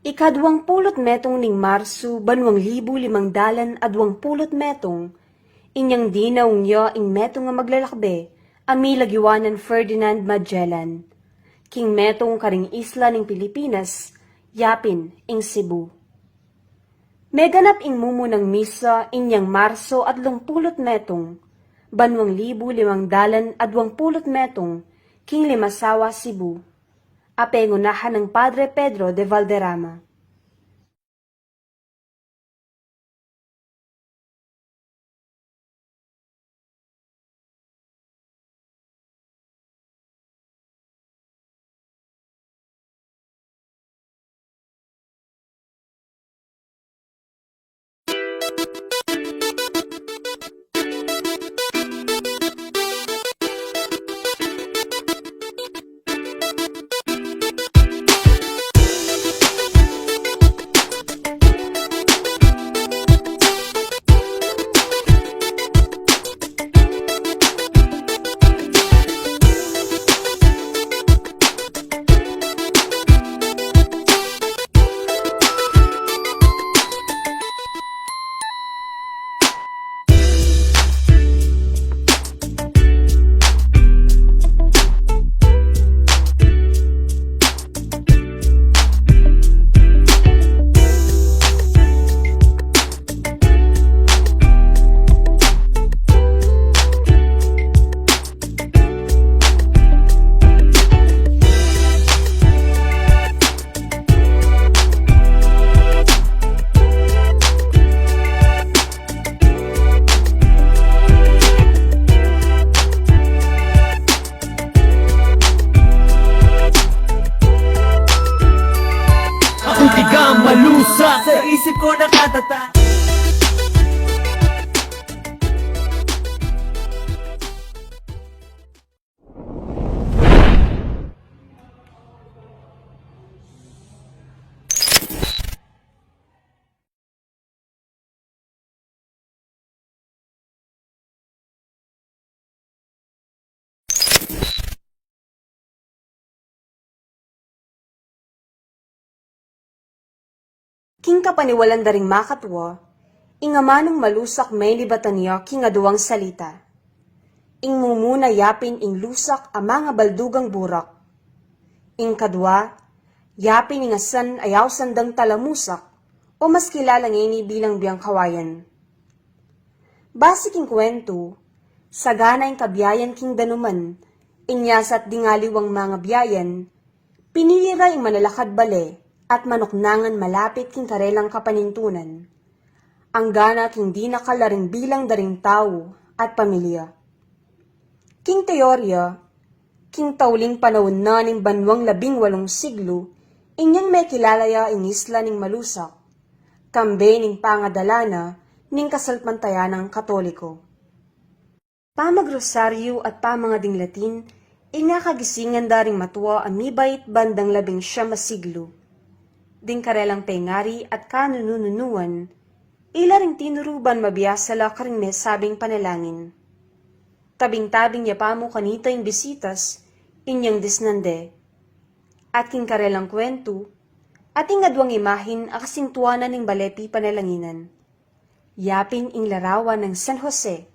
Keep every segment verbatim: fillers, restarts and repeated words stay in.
Ikaduang pulu't metung ning Marsu, banuang libu limang dalan a duang pulu't metung, inyang dinaung ya ing metung a maglalakbe a milagiwan nang Ferdinand Magellan, king metung karing isla ning Pilipinas, yapin ing Cebu. Meganap ing mumunang misa inyang Marso atlung pulu't metung, banuang libu limang dalan a duang pulu't metung, king Limasawa, Cebu, a pengunahan nang Padre Pedro de Valderrama. Ang tigang malusa sa isip ko nakatata. King kapaniwalan da ring makatua, ing amanung malusak menibatan ya king aduang salita. Ing mumuna yapin ing lusak a mangabaldugang burak. Ing kadua, yapin ing asan a yausan dang talamusak, o mas kilala ngeni bilang biang kawayan. Basi king kwentu, sagana ing kabiayan king danuman, inya sat ding aliwang mangabiayan, pinili ra ing manalakad bale at manuknangan malapit king karelang kapanintunan. Anggana king dinakal la ring bilang da ring tau at pamilya. King teorya, king tauling panaun na ning banuang labing walung siglu, inyang mekilala ya ing isla ning malusak, kambe ning pangadala na ning kasalpantayanang Katoliko. Pamagrosaryu at pamangading Latin, ing akagisingan da ring matua a mibait bandang labing siam a siglu. Ding karelang pengari at kanununuan, ila ring tinuru ban mabiasa la karing mesabing panalangin. Tabing-tabing ya pamu kanita ing bisitas, inyang disnan de. At king karelang kwentu, ating aduang imahin a kasintuanan ning bale pipanalanginan. Yapin ing larawan nang San Jose,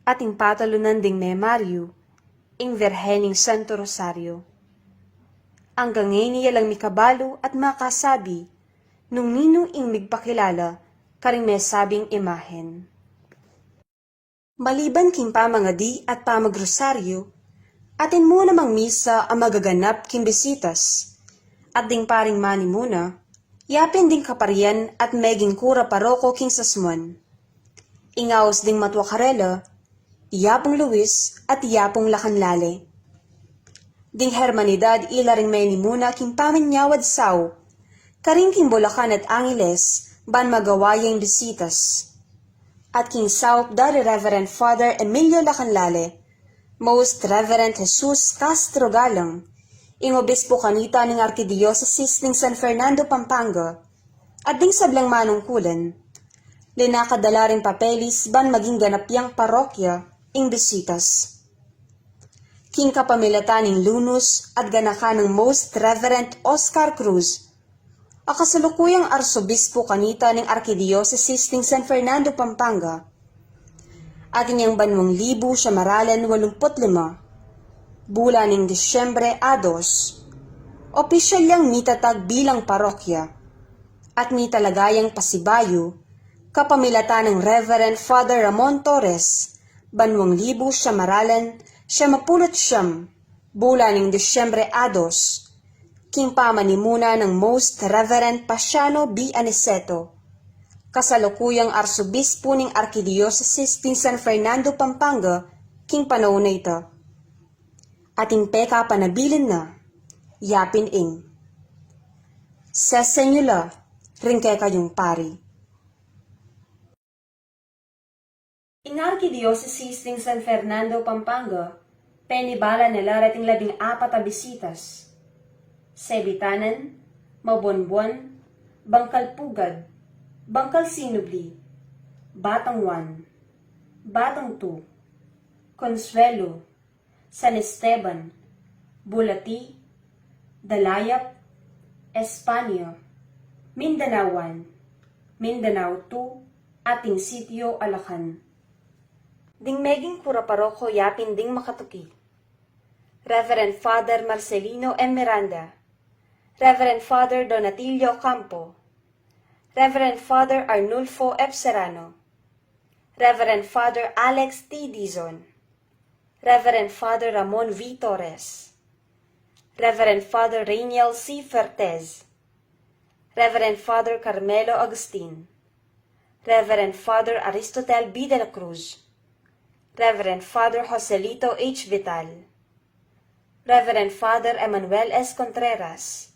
at ing patalunan ding Memario, ing Virgen ning Santo Rosario. Anggang ngeni ya lang mikabalu at makasabi, nung ninu ing migpakilala karing mesabing imahen. Maliban king pamangadi at pamagrosaryo, atin mu namang misa a magaganap king bisitas, at ding paring manimuna, yapin ding kaparian at meging kura paroko king sasmuan. Ing aus ding matua karela, i Apung Luis at i Apung Lacanlale. Ding hermanidad ila ring menimuna king pamanyawad saup, karin king Bulacan at Angeles, ban magawa ya ing bisitas. At king saup da ri Reverend Father Emilio Lacanlale, Most Reverend Jesus Castro Galang, ing obispo kanita ning Arkidiosesis ning San Fernando, Pampanga, at ding sablang manungkulan, linakad da la ring papelis ban maging ganap yang parokya ing bisitas. King kapamilatan ning lunus at ganakan nang Most Reverend Oscar Cruz, A kasalukuyang arsobispo kanita ning Arkidiosesis ning San Fernando, Pampanga. Atin yang banwang libu siyam a ralan walumput lima, bulan ning Disyembre a dos, opisyal yang mitatag bilang parokya at mitalaga yang pasibayu kapamilatan nang Reverend Father Ramon Torres, banwang libu siyam a ralan siyam a pulu't siyam, bulan ning Disyembre a dos, king pamanimuna nang Most Reverend Paciano B. Aniceto, kasalukuyang arsobispo ning Arkidiosesis ning San Fernando, Pampanga, king panaun a ita. Atin pekapanabilin na, yapin ing sesen yu la ring kekayung pari. Ing Arkidiosesis ning San Fernando, Pampanga, penibala na la reting labing apat a bisitas. Sebitanan, Mabuanbuan, Bangkal Pugad, Bangkal Sinubli, Batang One, Batang Two, Consuelo, San Esteban, Bulati, Dalayap, Espanya, Mindanao One, Mindanao Two, ating Sitio Alacan. Ding meging kura paroko yapin ding makatuki: Reverend Father Marcelino M. Miranda, Reverend Father Donatilio Campo, Reverend Father Arnulfo F. Serrano, Reverend Father Alex T. Dizon, Reverend Father Ramon V. Torres, Reverend Father Rainiel C. Fertez, Reverend Father Carmelo Agustin, Reverend Father Aristotel B. de la Cruz, Reverend Father Joselito H. Vital, Reverend Father Emmanuel S. Contreras,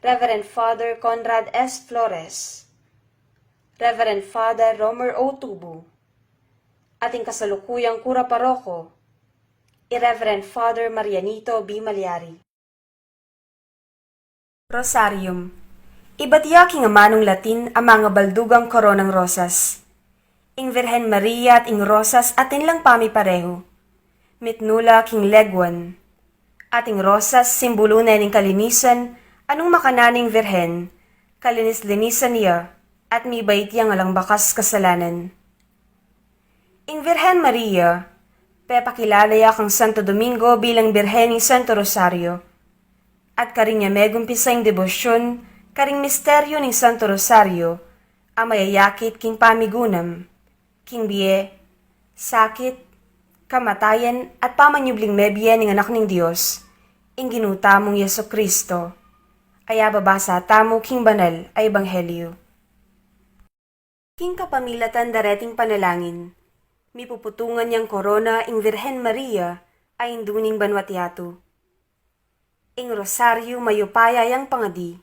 Reverend Father Conrad S. Flores, Reverend Father Romer O. Tubu, ating kasalukuyang kura paroko, i Reverend Father Marianito B. Maliari. Rosarium. Ibat ya king amanung Latin a mangabaldugang koronang rosas. Ing Virgen Maria at ing rosas atin lang pamiparehu. Mitmu la king leguan. At ing rosas, simbulu ne ning kalinisan, a nung makanan ing Virgen, kalinis-linisan ya, at mibait yang alang bakas kasalanan. Ing Virgen Maria, pepakilala ya kang Santo Domingo bilang Birhen ning Santo Rosario. At karin ya megumpisa ing debosyun karing misteryu ning Santo Rosario, a mayayakit king pamigunam, king bie, sakit, kamatayan, at pamanyubling mebie ning Anak ning Dios, ing Ginu tamung Jesucristo, a yababasa tamu king banal a ebanghelyu. King kapamilatan da reting panalangin, mipuputungan yang korona ing Virgen Maria, a Indu ning banua't yatu. Ing Rosaryu mayupaya yang pangadi,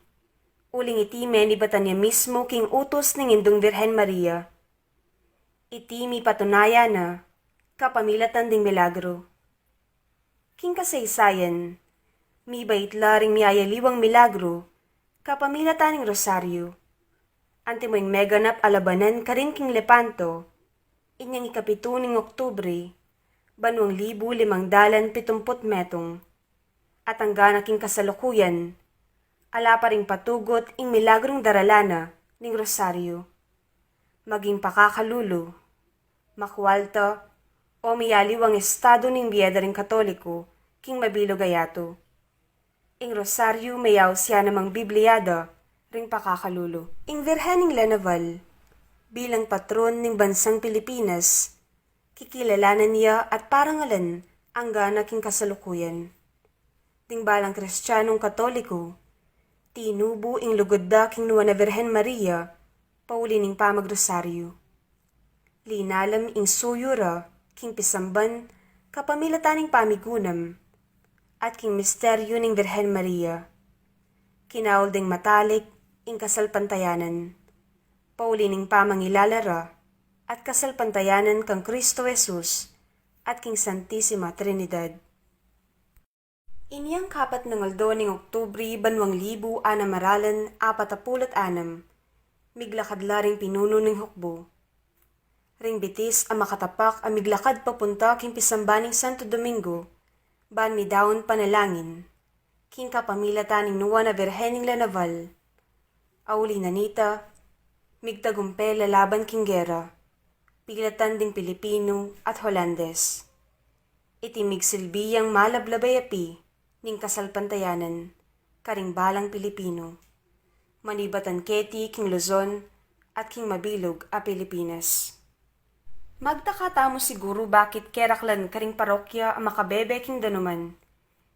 uling iti menibatan ya mismu king utus ning Indung Virgen Maria. Iti mipatunayan na kapamilatan ding milagru. King kasaysayan, mibait la ring miyayaliwang milagru kapamilatan ning Rosaryu. Antimo ing meganap a labanan karin king Lepanto, inyang ikapitu ning Oktubri, banwang libu limang dalan pitumput metung. At angga na king kasalukuyan, ala pa ring patugut ing milagrung daralan na ning Rosaryu. Maging pakakalulu, makwalta, o miyaliwang estadu ning bie da ring Katoliku king mabilug a yatu, ing Rosaryu meyaus ya namang Biblia da ring pakakalulu. Ing Virgen ning La Naval, bilang patron ning bansang Pilipinas, kikilalanan ya at parangalan angga na king kasalukuyan. Ding balang Kristianung Katoliku, tinubu ing lugud da king Nuan a Virgen Maria, pauli ning pamagrosaryu. Linalam ing suyu ra king pisamban kapamilatan ning pamigunam, at king misteryu ning Virgen Maria. Kinaul ding matalik ing kasalpantayanan, pauli ning pamangilala ra at kasalpantayanan kang Kristo Jesus at king Santisima Trinidad. Inyang kapat nang aldo ning Oktubri, banwang libu anam a ralan apat a pulu't anam, miglakad la ring pinunu ning hukbu. Ring bitis a makatapak a miglakad papunta king pisamban ning Santo Domingo, ban midaun panalangin king kapamilatan ning Nuan a Virgen ning La Naval, Auli na nita, migtagumpe la laban king gera, pilatan ding Pilipinu at Holandes. Iti migsilbi yang malablabay a pi ning kasalpantayanan karing balang Pilipinu, manibatan keti king Luzon at king mabilug a Pilipinas. Magtaka tamu siguru bakit keraklan karing parokya a makabebe king danuman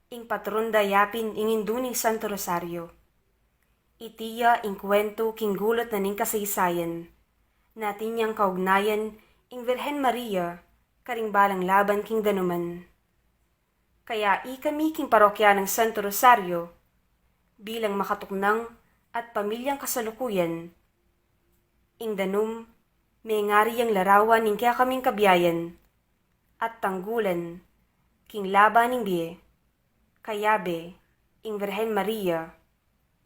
ing patron da yapin ing Indu ning Santo Rosario. Iti ya ing kwentu king gulut na ning kasaysayan, na atin yang kaugnayan ing Virgen Maria karing balang laban king danuman. Kaya ikami king parokya nang Santo Rosario, bilang makatuknang at pamilyang kasalukuyan, ing danum, mengari yang larawan ning kekaming kabiayan at tanggulan king laban ning bie, kayabe ing Virgen Maria,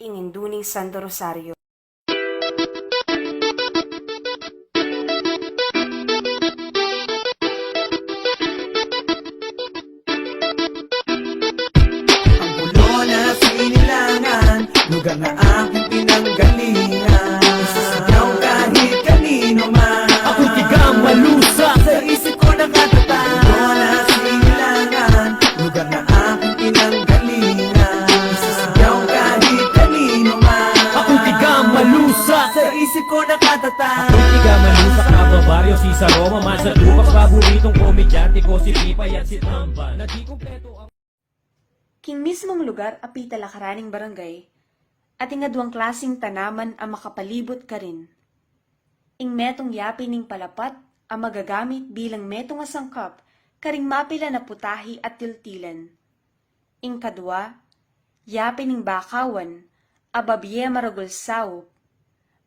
ing Indu ning Santo Rosario. Ang pulo na sinilangan, lugar na aking pinanggalingan. Isisigaw kahit kanino man. Akong tigang malusa. Sa isip ko nakatatak. Ang pulo na sinilangan, lugar na aking pinanggalingan. Isisigaw kahit kanino man. Akong tigang malusa. Sa isip ko nakatatak. Akong tigang malusa, kababaryo, si Sa Roma man sa Tupac, paboritong komedyante ko, si Pipay at si Tamba. Naging kumpleto ang King mismung lugar a pitalakaran ning barangay, ating aduang klasing tanaman a makapalibut karin. Ing metung yapin ning palapat a magagamit bilang metung a sangkap karing mapilan a putahi at tiltilan. Ing kadua, yapin ning bakawan a babie maragul saup,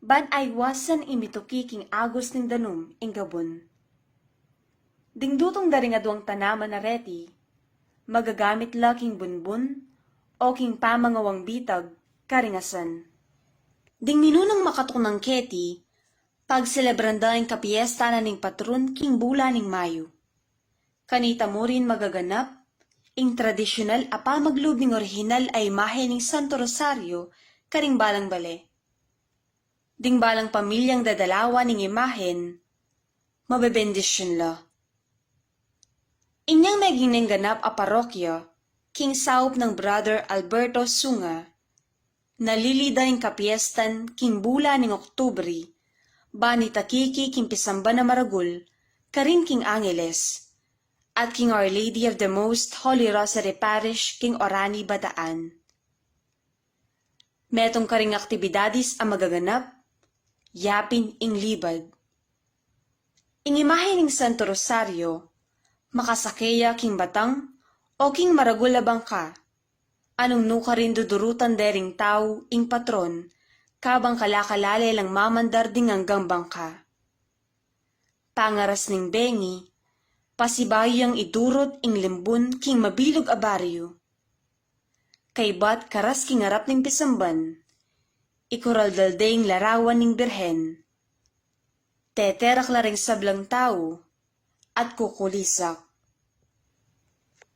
ban aiwasan ing mituki king agus ning danum ing gabun. Ding dutung da ring aduang tanaman a reti, magagamit la king bunbun o king pamangawang bitag karing asan. Ding minunang makatuknang keti, pagselebran da ing kapiesta na ning patrun king bulan ning Mayu. Kanita mu rin magaganap ing tradisyunal a pamaglub ning orihinal a imahe ning Santo Rosario karing balang bale. Ding balang pamilyang dadalawan ning imahen, mabebendisyun la. Inyang meging nengganap a parokya king saup nang Brother Alberto Sunga, nalili da ing kapiestan king bulan ning Oktubri, ban itakiki king pisamban a maragul karin king Angeles at king Our Lady of the Most Holy Rosary Parish king Orani, Bataan. Metung karing aktibidades a magaganap, yapin ing libad. Ing imahe ning Santo Rosario, makasake ya king batang o king maragul a bangka, a nung nukarin dudurutan de ring tau ing patron, kabang kalakalale lang mamandar ding anggang bangka. Pangaras ning bengi, pasibayu yang idurut ing limbun king mabilug a baryu. Kaybat karas king arap ning pisamban, ikuraldal de ing larawan ning Birhen. Teterak la ring sablang tau at kukulisak.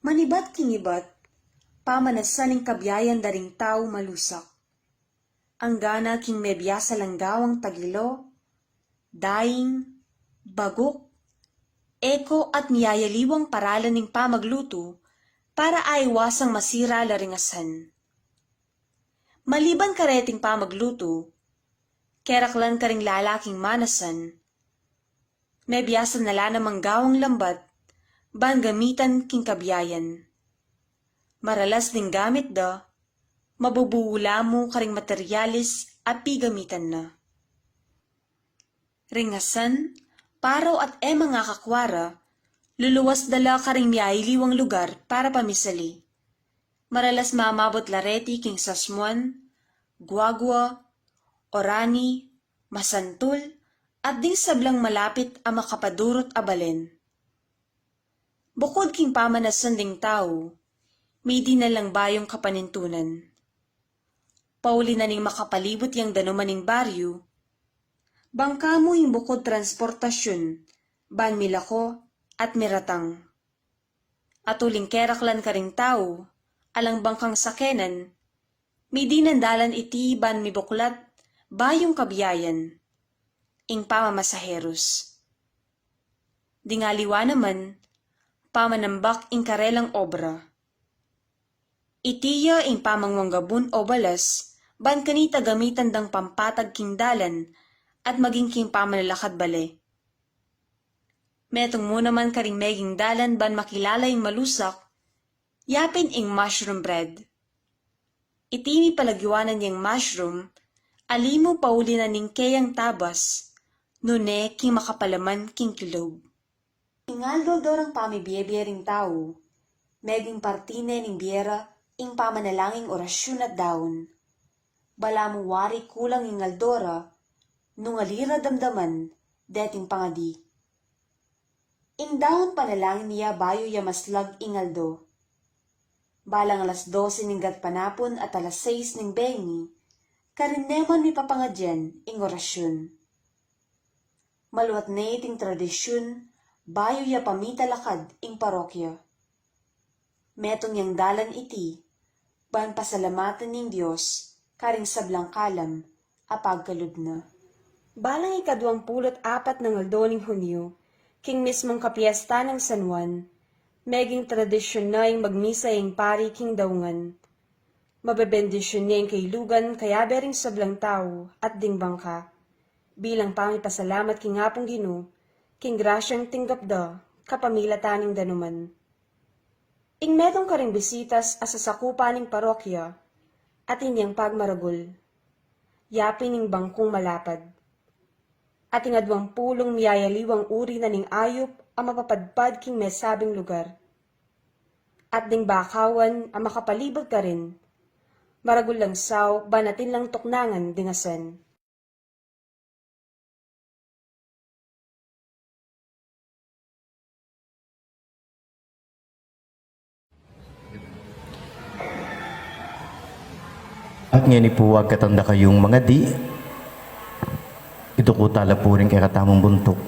Manibat king ibat, pamanasan ing kabiayan da ring tau malusak. Anggana king mebiasa lang gawang tagilo, daing, baguk, eko at miyayaliwang paralan ning pamaglutu para aiwasang masira la ring asan. Maliban kareting pamaglutu, keraklan karing lalaking manasan, mebiasa na la namang gawang lambat ban gamitan king kabiayan. Maralas ding gamit da, mabubu la mu karing materyales a pigamitan na. Ring asan, paraw at e mangakakwara, luluwas da la karing miyayaliwang lugar para pamisali. Maralas mamabut la reti king Sasmuan, Guagua, Orani, Masantul, at ding sablang malapit a makapadurut a balen. Bukud king pamanasan ding tau, midinan lang bayung kapanintunan. Pauli na ning makapalibut yang danuman ning baryu, bangka mu ing bukud transportasyun ban milako at miratang. At uling keraklan karing tau, alang bangkang sakenan, midinan dalan iti ban mibuklat Bayung kabiayan, ing pamamasaheros. Ding aliwa naman, pamanambak ing karelang obra. Iti ya ing pamanguang gabun o balas, ban kanita gamitan dang pampatag king dalan, at maging king pamanalakad bale. Metung mu naman karing meging dalan ban makilala ing malusak, yapin ing mushroom bread. Iti mipalagyuanan yang mushroom, ali mu pauli na ning keyang tabas, nune king makapalaman king kilub. Ing aldo-aldo rang pamibie-bie ring tau, meging parti ne ning bie ra ing pamanalangin, orasyun at daun. Balamu wari kulang ing aldo ra, nung ali ra damdaman deting pangadi. Ing daun panalangin ya bayu ya maslag ing aldo. Balang alas dose ning gatpanapun at alas sais ning bengi, karin ne man mipapangadian ing orasyun. Maluat ne iting tradisyun, bayu ya pamitalakad ing parokya. Metung yang dalan iti, ban pasalamatan ning Dios, karing sablang kalam a pagkalub na. Balang ikaduang pulu't apat nang aldo ning Hunyo, king mismung kapiesta nang San Juan, meging tradisyun na ing magmisa ing pari king daungan. Mabebendisyun ne ing kailugan kayabe ring sablang tau at ding bangka, bilang pamipasalamat king Apung Ginu, king grasyang tinggap da, kapamilatan ning danuman. Ing metung karing bisitas a sasakupan ning parokya, atin yang pagmaragul. Yapin ing bangkung malapad. At ing aduang pulung miyayaliwang uri na ning ayup a mapapadpad king mesabing lugar. At ding bakawan a makapalibut karin, maragul lang sau ban atin lang tuknangan ding asan. At ngeni pu, agkatan da kayung mangadi, iduku tala pu ring kekatamung buntuk.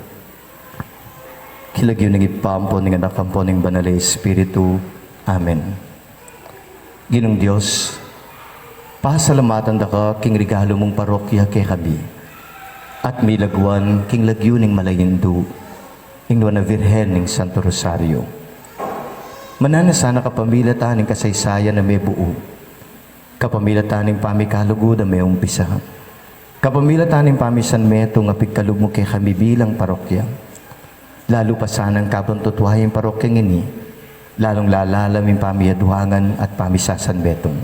King lagyu ning Ibpa, ampo ning Anak, ampo ning Banal a Espiritu. Amen. Ginung Dios, pasalamatan da ka king regalu mung parokya kekami, at milagwan king lagyu ning Mala Indu, ing Nuan a Virgen ning Santo Rosario. Mananu na sana kapamilatan ning kasaysayan a mebuu, kapamilatan ning pamikalugud a meumpisa, kapamilatan ning pamisanmetung a pigkalub mu kekami bilang parokya. Lalu pa sanang kabang tutuayan ing parokyang ini, lalung lalalam ing pamiaduangan at pamisasanmetung.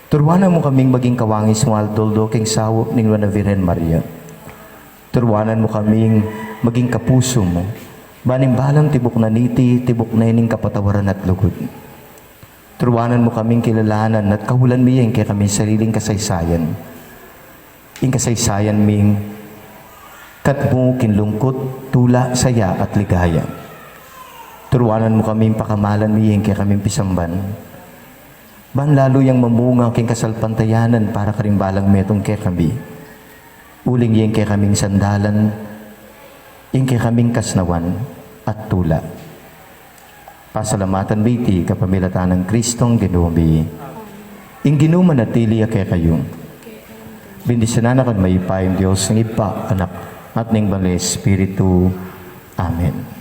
Turuanan mu kaming maging kawangis mung aldo-aldo king saup ning Nuan a Virgen Maria. Turuanan mu kaming maging kapusu mu, ban ing balang tibuk na niti, tibuk na ining kapatawaran at lugud. Turuanan mu kaming kilalanan at kaulan mi ing kekaming sariling kasaysayan. Ing kasaysayan ming katmu king lungkut, tula, saya, at ligaya. Turuanan mu kaming pakamalan mi ing kekaming pisamban, ban lalu yang mamunga king kasalpantayanan para karing balang metung kekami. Uling ing kekaming sandalan, ing kekaming kasnawan at tula. Pasalamatan mi iti kapamilatan nang Kristong Ginu mi. Ing Ginu manatili ya kekayu. Bendisyunan na kayu ning mayupayang Dios, ing Ibpa, Anak, at ning Banal a Espiritu. Amen.